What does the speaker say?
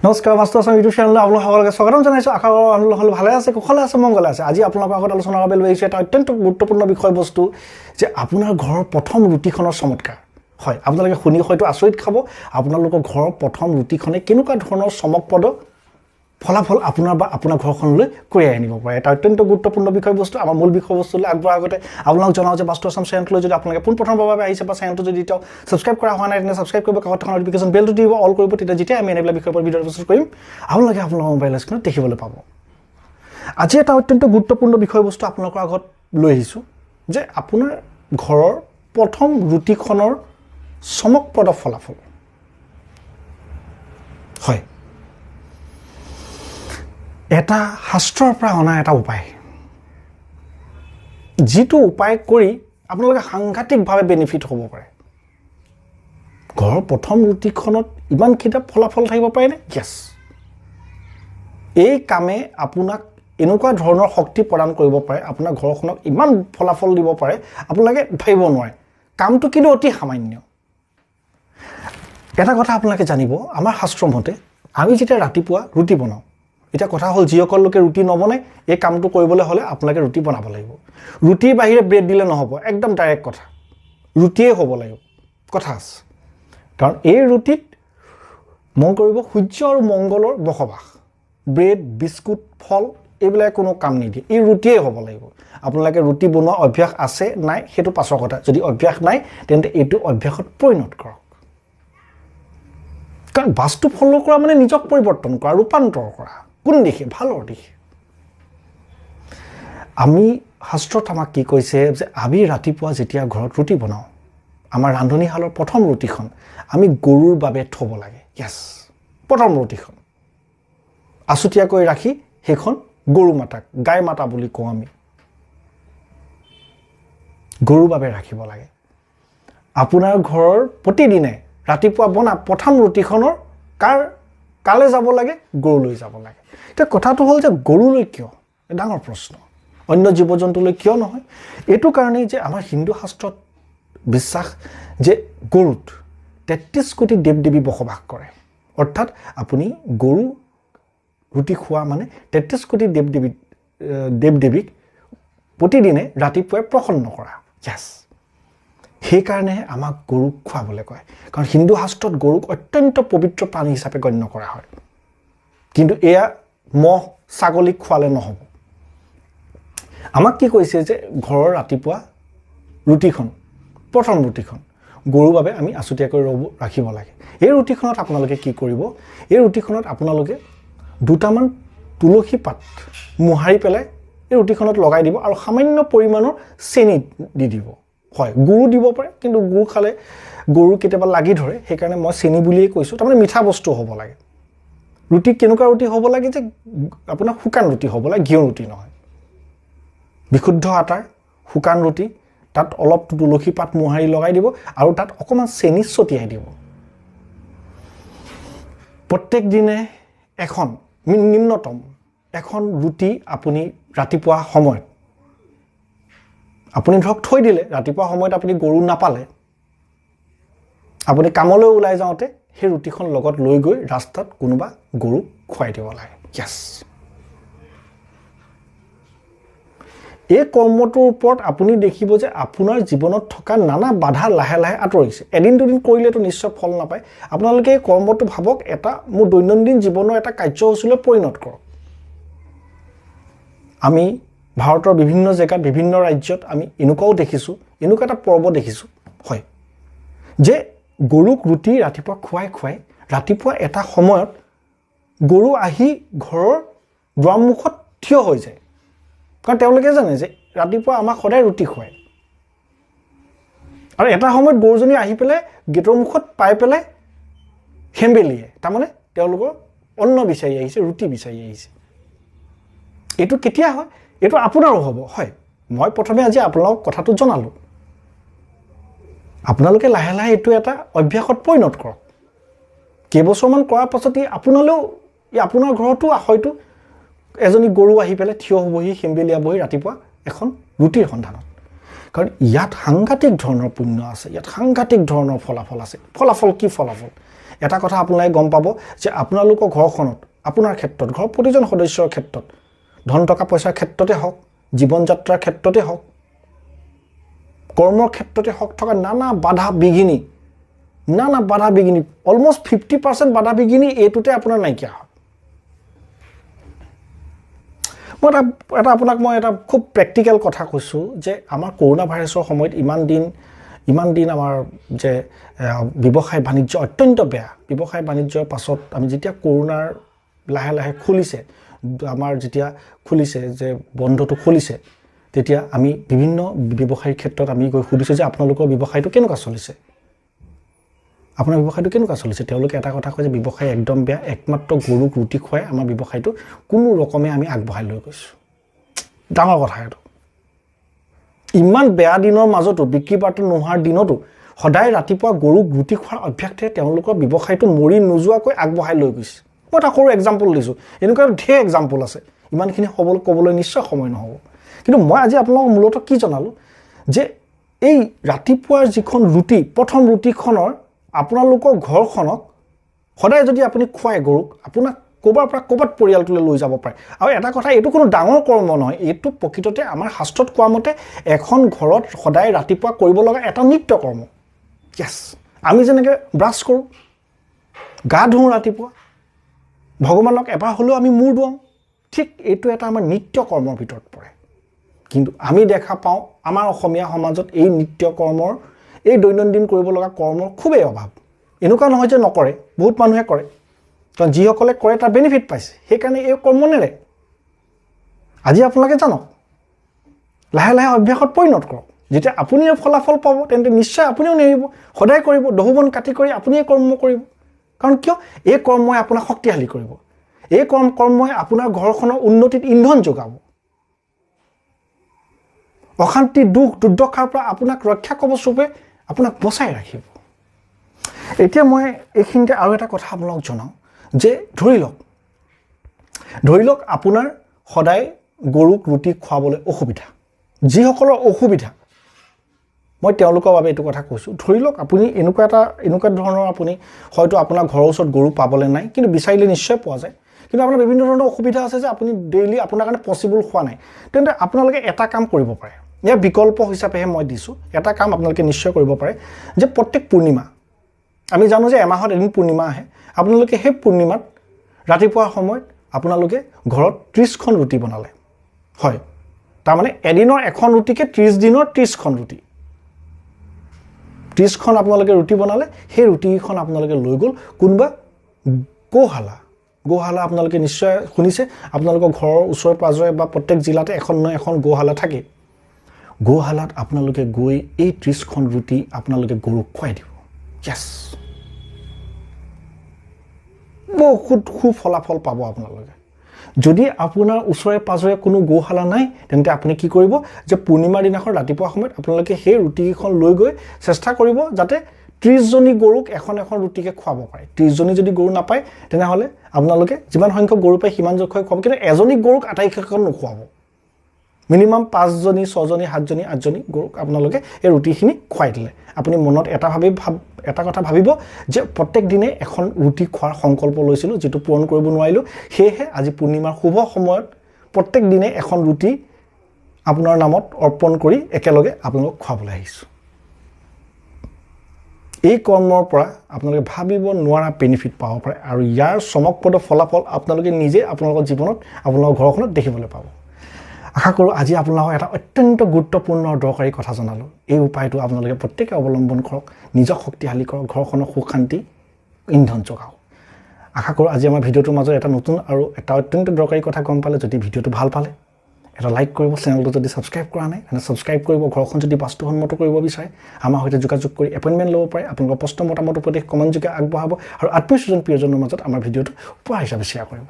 নমস্কাৰ, বাস্তু আছাম ইউটিউব চেনেললৈ আপোনালোক সকলোকে স্বাগতম জনাইছোঁ। আশা কৰোঁ আপোনালোক সকলো ভালে আছে, কুশলে আছে, মংগলে আছে। আজি আপোনালোকৰ আগত আলোচনাৰ বাবে লৈ আহিছোঁ এটা অত্যন্ত গুৰুত্বপূৰ্ণ বিষয়বস্তু যে আপোনাৰ ঘৰৰ প্ৰথম ৰুটিখনৰ চমৎকাৰ। হয়, আপোনালোকে শুনি হয়তো আচৰিত খাব, আপোনালোকৰ ঘৰৰ প্ৰথম ৰুটিখনে কেনেকুৱা ধৰণৰ চমকপ্ৰদ ফলাফল আপোনাৰ বা আপোনাৰ ঘৰখনলৈ কঢ়িয়াই আনিব পাৰে। এটা অত্যন্ত গুৰুত্বপূৰ্ণ বিষয়বস্তু। আমাৰ মূল বিষয়বস্তুলৈ আগবঢ়াৰ আগতে আপোনালোক জনাওঁ যে বাস্তু আছাম চেনেলটোলৈ যদি আপোনালোকে পোনপ্ৰথমবাৰৰ বাবে আহিছে বা চেনেলটো যদি এতিয়াও ছাবস্ক্ৰাইব কৰা হোৱা নাই, তেন্তে ছাবস্ক্ৰাইব কৰিব, কাষত থকা নটিফিকেশ্যন বেলটো দিব, অল কৰিব। তেতিয়া যেতিয়া আমি এনেবিলাক বিষয়ৰ ওপৰত ভিডিঅ' প্ৰস্তুত কৰিম, আপোনালোকে আপোনালোকৰ মোবাইল স্ক্ৰীণত দেখিবলৈ পাব। আজি এটা অত্যন্ত গুৰুত্বপূৰ্ণ বিষয়বস্তু আপোনালোকৰ আগত লৈ আহিছোঁ যে আপোনাৰ ঘৰৰ প্ৰথম ৰুটিখনৰ চমকপ্ৰদ ফলাফল। হয়, এটা শাস্ত্ৰৰ পৰা অনা এটা উপায়, যিটো উপায় কৰি আপোনালোকে সাংঘাতিকভাৱে বেনিফিট হ'ব পাৰে। ঘৰৰ প্ৰথম ৰুটিখনত ইমানকেইটা ফলাফল থাকিব পাৰেনে? য়েছ, এই কামে আপোনাক এনেকুৱা ধৰণৰ শক্তি প্ৰদান কৰিব পাৰে, আপোনাৰ ঘৰখনক ইমান ফলাফল দিব পাৰে আপোনালোকে ভাবিব নোৱাৰে। কামটো কিন্তু অতি সামান্য। এটা কথা আপোনালোকে জানিব, আমাৰ শাস্ত্ৰমতে আমি যেতিয়া ৰাতিপুৱা ৰুটি বনাওঁ, এতিয়া কথা হ'ল যিসকল লোকে ৰুটি নবনায়, এই কামটো কৰিবলৈ হ'লে আপোনালোকে ৰুটি বনাব লাগিব। ৰুটিৰ বাহিৰে ব্ৰেড দিলে নহ'ব, একদম ডাইৰেক্ট কথা, ৰুটিয়ে হ'ব লাগিব। কথা আছে, কাৰণ এই ৰুটিত মন কৰিব সূৰ্য আৰু মংগলৰ বসবাস। ব্ৰেড, বিস্কুট, ফল এইবিলাক কোনো কাম নিদিয়ে, এই ৰুটিয়ে হ'ব লাগিব। আপোনালোকে ৰুটি বনোৱা অভ্যাস আছে নাই সেইটো পাছৰ কথা, যদি অভ্যাস নাই তেন্তে এইটো অভ্যাসত পৰিণত কৰক। কাৰণ বাস্তু ফ'ল' কৰা মানে নিজক পৰিৱৰ্তন কৰা, ৰূপান্তৰ কৰা। কোন দিশে? ভালৰ দিশে। আমি শাস্ত্ৰত আমাক কি কৈছে যে আমি ৰাতিপুৱা যেতিয়া ঘৰত ৰুটি বনাওঁ, আমাৰ ৰান্ধনীশালৰ প্ৰথম ৰুটিখন আমি গৰুৰ বাবে থ'ব লাগে। য়েছ, প্ৰথম ৰুটিখন আছুতীয়াকৈ ৰাখি সেইখন গৰু মাতাক, গাই মাতা বুলি কওঁ আমি, গৰুৰ বাবে ৰাখিব লাগে। আপোনাৰ ঘৰৰ প্ৰতিদিনে ৰাতিপুৱা বনা প্ৰথম ৰুটিখনৰ কালে যাব লাগে? গৰুলৈ যাব লাগে। এতিয়া কথাটো হ'ল যে গৰুলৈ কিয়? ডাঙৰ প্ৰশ্ন। অন্য জীৱ জন্তুলৈ কিয় নহয়? এইটো কাৰণেই যে আমাৰ হিন্দু শাস্ত্ৰত বিশ্বাস যে গৰুত 33 কোটি দেৱ দেৱী বসবাস কৰে। অৰ্থাৎ আপুনি গৰু ৰুটি খোৱা মানে 33 কোটি দেৱ দেৱীক প্ৰতিদিনে ৰাতিপুৱাই প্ৰসন্ন কৰা। য়েছ, সেইকাৰণেহে আমাক গৰুক খুৱাবলৈ কয়। কাৰণ হিন্দু শাস্ত্ৰত গৰুক অত্যন্ত পবিত্ৰ প্ৰাণী হিচাপে গণ্য কৰা হয়। কিন্তু এয়া মহ, ছাগলীক খোৱালে নহ'ব। আমাক কি কৈছে যে ঘৰৰ ৰাতিপুৱা ৰুটিখন, প্ৰথম ৰুটিখন গৰুৰ বাবে আমি আছুতীয়াকৈ ৰাখিব লাগে। এই ৰুটিখনত আপোনালোকে কি কৰিব? এই ৰুটিখনত আপোনালোকে দুটামান তুলসী পাত মোহাৰি পেলাই এই ৰুটিখনত লগাই দিব আৰু সামান্য পৰিমাণৰ চেনি দি দিব। হয়, গুড়ো দিব পাৰে, কিন্তু গুড় খালে গৰু কেতিয়াবা লাগি ধৰে, সেইকাৰণে মই চেনি বুলিয়েই কৈছোঁ। তাৰমানে মিঠা বস্তু হ'ব লাগে। ৰুটি কেনেকুৱা ৰুটি হ'ব লাগে যে আপোনাৰ শুকান ৰুটি হ'ব লাগে, ঘিউ ৰুটি নহয়। বিশুদ্ধ আটাৰ শুকান ৰুটি, তাত অলপ তুলসী পাত মোহাৰি লগাই দিব আৰু তাত অকণমান চেনি ছটিয়াই দিব। প্ৰত্যেক দিনে এখন নিম্নতম এখন ৰুটি আপুনি ৰাতিপুৱা সময়ত আপুনি ধৰক থৈ দিলে, ৰাতিপুৱা সময়ত আপুনি গৰু নাপালে, আপুনি কামলৈ ওলাই যাওঁতে সেই ৰুটিখন লগত লৈ গৈ ৰাস্তাত কোনোবা গৰুক খুৱাই দিব লাগে। য়েছ, এই কৰ্মটোৰ ওপৰত আপুনি দেখিব যে আপোনাৰ জীৱনত থকা নানা বাধা লাহে লাহে আঁতৰিছে। এদিন দুদিন কৰিলেতো নিশ্চয় ফল নাপায়। আপোনালোকে এই কৰ্মটো ভাবক এটা মোৰ দৈনন্দিন জীৱনৰ এটা কাৰ্যসূচীলৈ পৰিণত কৰক। আমি ভাৰতৰ বিভিন্ন জেগাত, বিভিন্ন ৰাজ্যত আমি এনেকুৱাও দেখিছোঁ, এনেকুৱা এটা পৰ্ব দেখিছোঁ, হয়, যে গৰুক ৰুটি ৰাতিপুৱা খুৱাই খুৱাই ৰাতিপুৱা এটা সময়ত গৰু আহি ঘৰৰ দুৱাৰমুখত থিয় হৈ যায়। কাৰণ তেওঁলোকে জানে যে ৰাতিপুৱা আমাক সদায় ৰুটি খুৱায়। আৰু এটা সময়ত গৰুজনী আহি পেলাই গেটৰ মুখত পাই পেলাই হেম্বেলিয়ে, তাৰমানে তেওঁলোকৰ অন্ন বিচাৰি আহিছে, ৰুটি বিচাৰি আহিছে। এইটো কেতিয়া হয়? এইটো আপোনাৰো হ'ব। হয়, মই প্ৰথমে আজি আপোনালোকক কথাটো জনালোঁ, আপোনালোকে লাহে লাহে এইটো এটা অভ্যাসত পৰিণত কৰক। কেইবছৰমান কৰাৰ পাছত আপোনালৈও, আপোনাৰ ঘৰতো হয়তো এজনী গৰু আহি পেলাই থিয় হ'বহি, হেম্বেলিয়াবহি ৰাতিপুৱা এখন ৰুটিৰ সন্ধানত। কাৰণ ইয়াত সাংঘাতিক ধৰণৰ পুণ্য আছে, ইয়াত সাংঘাতিক ধৰণৰ ফলাফল আছে। ফলাফল কি ফলাফল? এটা কথা আপোনালোকে গম পাব যে আপোনালোকৰ ঘৰখনত, আপোনাৰ ক্ষেত্ৰত, ঘৰৰ প্ৰতিজন সদস্যৰ ক্ষেত্ৰত, ধন টকা পইচাৰ ক্ষেত্ৰতে হওক, জীৱন যাত্ৰাৰ ক্ষেত্ৰতে হওক, কৰ্মৰ ক্ষেত্ৰতে হওক, থকা নানা বাধা বিঘিনি, নানা বাধা বিঘিনি, অলমষ্ট 50% বাধা বিঘিনি এইটোতে আপোনাৰ নাইকিয়া হয়। মই এটা আপোনাক মই এটা খুব প্ৰেক্টিকেল কথা কৈছোঁ যে আমাৰ কৰোণা ভাইৰাছৰ সময়ত ইমান দিন আমাৰ যে ব্যৱসায় বাণিজ্য অত্যন্ত বেয়া। ব্যৱসায় বাণিজ্যৰ পাছত আমি যেতিয়া কৰোণাৰ লাহে লাহে খুলিছে, আমাৰ যেতিয়া খুলিছে যে বন্ধটো খুলিছে, তেতিয়া আমি বিভিন্ন ব্যৱসায়ীৰ ক্ষেত্ৰত আমি গৈ সুধিছোঁ যে আপোনালোকৰ ব্যৱসায়টো কেনেকুৱা চলিছে, আপোনাৰ ব্যৱসায়টো কেনেকুৱা চলিছে। তেওঁলোকে এটা কথা কয় যে ব্যৱসায় একদম বেয়া, একমাত্ৰ গৰুক ৰুটি খুৱাই আমাৰ ব্যৱসায়টো কোনো ৰকমে আমি আগবঢ়াই লৈ গৈছোঁ। ডাঙৰ কথা এইটো। ইমান বেয়া দিনৰ মাজতো, বিক্ৰী বাৰ্তা নোহোৱাৰ দিনতো সদায় ৰাতিপুৱা গৰুক ৰুটি খোৱাৰ অভ্যাসটোৱে তেওঁলোকৰ ব্যৱসায়টো মৰি নোযোৱাকৈ আগবঢ়াই লৈ গৈছে। মই এটা সৰু এক্সাম্পল দিছোঁ, এনেকুৱা ঢেৰ এক্সাম্পল আছে, ইমানখিনি ক'বলৈ নিশ্চয় সময় নহ'ব। কিন্তু মই আজি আপোনালোকক মূলতঃ কি জনালোঁ যে এই ৰাতিপুৱাৰ যিখন ৰুটি, প্ৰথম ৰুটিখনৰ আপোনালোকৰ ঘৰখনক সদায় যদি আপুনি খুৱায় গৰুক, আপোনাক ক'ৰবাৰ পৰা ক'ৰবাত পৰিয়ালটোলৈ লৈ যাব পাৰে। আৰু এটা কথা, এইটো কোনো ডাঙৰ কৰ্ম নহয়, এইটো প্ৰকৃততে আমাৰ শাস্ত্ৰত কোৱা মতে এখন ঘৰত সদায় ৰাতিপুৱা কৰিব লগা এটা নিত্য কৰ্ম। য়েছ, আমি যেনেকৈ ব্ৰাছ কৰোঁ, গা ধুওঁ ৰাতিপুৱা, ভগৱানক এবাৰ হ'লেও আমি মূৰ দুৱাওঁ, ঠিক এইটো এটা আমাৰ নিত্য কৰ্মৰ ভিতৰত পৰে। কিন্তু আমি দেখা পাওঁ আমাৰ অসমীয়া সমাজত এই নিত্য কৰ্মৰ, এই দৈনন্দিন কৰিব লগা কৰ্মৰ খুবেই অভাৱ। এনেকুৱা নহয় যে নকৰে, বহুত মানুহে কৰে, কাৰণ যিসকলে কৰে তাৰ বেনিফিট পাইছে, সেইকাৰণে এই কৰ্ম নেৰে। আজি আপোনালোকে জানক, লাহে লাহে অভ্যাসত পৰিণত কৰক। যেতিয়া আপুনিও ফলাফল পাব, তেন্তে নিশ্চয় আপুনিও নেৰিব, সদায় কৰিব, দহু বন কাটি কৰি আপুনিয়ে কৰ্ম কৰিব। কাৰণ কিয়? এই কৰ্মই আপোনাক শক্তিশালী কৰিব, এই কৰ্মই আপোনাৰ ঘৰখনৰ উন্নতিত ইন্ধন যোগাব, অশান্তি, দুখ, দুৰ্দশাৰ পৰা আপোনাক ৰক্ষা কৱচৰূপে আপোনাক বচাই ৰাখিব। এতিয়া মই এইখিনিতে আৰু এটা কথা আপোনালোকক জনাওঁ যে ধৰি লওক আপোনাৰ সদায় গৰুক ৰুটি খুৱাবলৈ অসুবিধা, যিসকলৰ অসুবিধা, মই তেওঁলোকৰ বাবে এইটো কথা কৈছোঁ। ধৰি লওক আপুনি এনেকুৱা ধৰণৰ, আপুনি হয়তো আপোনাৰ ঘৰৰ ওচৰত গৰু পাবলৈ নাই, কিন্তু বিচাৰিলে নিশ্চয় পোৱা যায়, কিন্তু আপোনাৰ বিভিন্ন ধৰণৰ অসুবিধা আছে যে আপুনি ডেইলি আপোনাৰ কাৰণে পচিবল হোৱা নাই, তেন্তে আপোনালোকে এটা কাম কৰিব পাৰে। ইয়াৰ বিকল্প হিচাপেহে মই দিছোঁ, এটা কাম আপোনালোকে নিশ্চয় কৰিব পাৰে যে প্ৰত্যেক পূৰ্ণিমা, আমি জানো যে এমাহত এদিন পূৰ্ণিমা আহে, আপোনালোকে সেই পূৰ্ণিমাত ৰাতিপুৱাৰ সময়ত আপোনালোকে ঘৰত 30খন ৰুটি বনালে হয়, তাৰমানে এদিনৰ এখন ৰুটিকে 30 দিনৰ 30খন ৰুটি, 30খন আপোনালোকে ৰুটি বনালে, সেই ৰুটিকেইখন আপোনালোকে লৈ গ'ল কোনোবা গোশালা। গোশালা আপোনালোকে নিশ্চয় শুনিছে, আপোনালোকৰ ঘৰৰ ওচৰে পাঁজৰে বা প্ৰত্যেক জিলাতে এখন নহয় এখন গোশালা থাকে। গোশালাত আপোনালোকে গৈ এই 30খন ৰুটি আপোনালোকে গৰুক খুৱাই দিব। য়েছ, বহুত সুফলাফল পাব আপোনালোকে। যদি আপোনাৰ ওচৰে পাঁজৰে কোনো গোশালা নাই, তেন্তে আপুনি কি কৰিব যে পূৰ্ণিমাৰ দিনাখন ৰাতিপুৱা সময়ত আপোনালোকে সেই ৰুটিকেইখন লৈ গৈ চেষ্টা কৰিব যাতে 30জনী গৰুক এখন এখন ৰুটিকে খুৱাব পাৰে। 30জনী যদি গৰু নাপায়, তেনেহ'লে আপোনালোকে যিমান সংখ্যক গৰু পায় সিমান সংখ্যক খুৱাব, কিন্তু এজনী গৰুক আটাইকেইখন নোখোৱাব। মিনিমাম 5জনী, 6জনী, 7জনী, 8জনী গৰুক আপোনালোকে এই ৰুটিখিনি খুৱাই দিলে আপুনি মনত এটা কথা ভাবিব যে প্ৰত্যেক দিনে এখন ৰুটি খোৱাৰ সংকল্প লৈছিলোঁ, যিটো পূৰণ কৰিব নোৱাৰিলোঁ, সেয়েহে আজি পূৰ্ণিমাৰ শুভ সময়ত প্ৰত্যেক দিনে এখন ৰুটি আপোনাৰ নামত অৰ্পণ কৰি একেলগে আপোনালোকক খুৱাবলৈ আহিছোঁ। এই কৰ্মৰ পৰা আপোনালোকে ভাবিব নোৱাৰা বেনিফিট পাব পাৰে আৰু ইয়াৰ চমকপ্ৰদ ফলাফল আপোনালোকে নিজে আপোনালোকৰ জীৱনত, আপোনালোকৰ ঘৰখনত দেখিবলৈ পাব। আশা কৰোঁ আজি আপোনালোকক এটা অত্যন্ত গুৰুত্বপূৰ্ণ আৰু দৰকাৰী কথা জনালোঁ। এই উপায়টো আপোনালোকে প্ৰত্যেকে অৱলম্বন কৰক, নিজক শক্তিশালী কৰক, ঘৰখনৰ সুখ শান্তি ইন্ধন যোগাওক। আশা কৰোঁ আজি আমাৰ ভিডিঅ'টোৰ মাজত এটা নতুন আৰু এটা অত্যন্ত দৰকাৰী কথা গম পালে। যদি ভিডিঅ'টো ভাল পালে এটা লাইক কৰিব, চেনেলটো যদি ছাবস্ক্ৰাইব কৰা নাই তেন্তে ছাবস্ক্ৰাইব কৰিব। ঘৰখন যদি বাস্তুসন্মত কৰিব বিচাৰে আমাৰ সৈতে যোগাযোগ কৰি এপইণ্টমেণ্ট ল'ব পাৰে। আপোনালোকৰ প্ৰশ্ন, মতামত, উপদেশ কমেণ্ট যোগে আগবঢ়াব আৰু আত্মীয় স্বজন প্ৰিয়জনৰ মাজত আমাৰ ভিডিঅ'টো উপহাৰ হিচাপে শ্বেয়াৰ কৰিব।